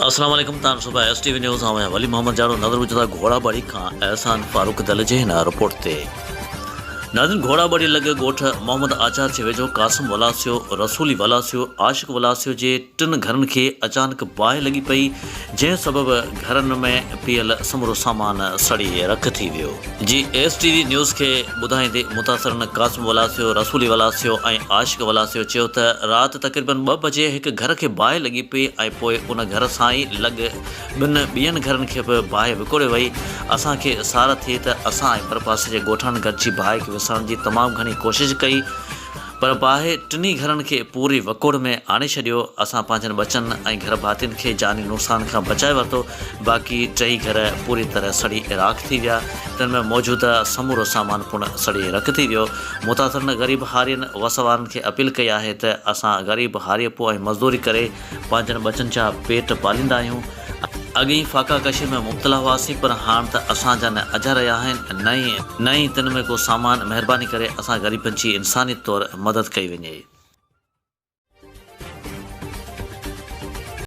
السلام عليڪم تان صبح ايس ٽي وي نيوز آئون آهيان ولي محمد جاڙو نظر وجهندا گهوڙا ٻاڙي کان احسان فاروق دل جي هن رپورٽ تي ناظرين گهوڙا ٻاڙي لڳ ڳوٺ محمد آچار جي ويجهو قاسم ولاسيو رسولي ولاسيو عاشق ولاسيو جي ٽن گهرن کي اچانڪ باهه لڳي پئي جنهن سبب گهرن ۾ پيل سمورو سامان سڙي رک ٿي ويو. جي ايس ٽي وي نيوز کي ٻڌائيندي متاثرن قاسم ولاسيو، رسولي ولاسيو ۽ عاشق ولاسيو چيو ته رات تقريبن ٻه بجي هڪ گهر کي باهه لڳي پئي ۽ پوء ان گهر سان ئي لڳ ٻن ٻين گهرن کي به باهه وڪوڙي وئي، اسان کي سار ٿي ته اسان ۽ ڀرپاسي جي ڳوٺاڻن گڏجي باهه کي وسائڻ جي تمام گهڻي ڪوشش ڪئي. پر باهه ٽنهي گهرن کي پوري وڪوڙ ۾ آڻي ڇڏيو. اسان پنهنجن ٻچن ۽ گهر ڀاتين کي جاني نقصان کان بچائي ورتو، باقي ٽئي گهر پوري طرح سڙي راک ٿي ويا، تن ۾ موجوده سمورو سامان پڻ سڙي رک ٿي ويو. متاثرن غريب هارين وس وارن کي اپيل ڪئي آهي ته اسان غريب هاريپو ۽ مزدوري ڪري پنهنجن ٻچن جا پيٽ پاليندا آهيون، اڳ ئي فاقا ڪشي ۾ مبتلا هئاسين پر هاڻ ته اسان جا نه اجها رهيا آهن نه ئي نه ئي تن ۾ ڪو سامان، مهرباني ڪري اسان غريبن جي انسانيت طور مدد ڪئي وڃي.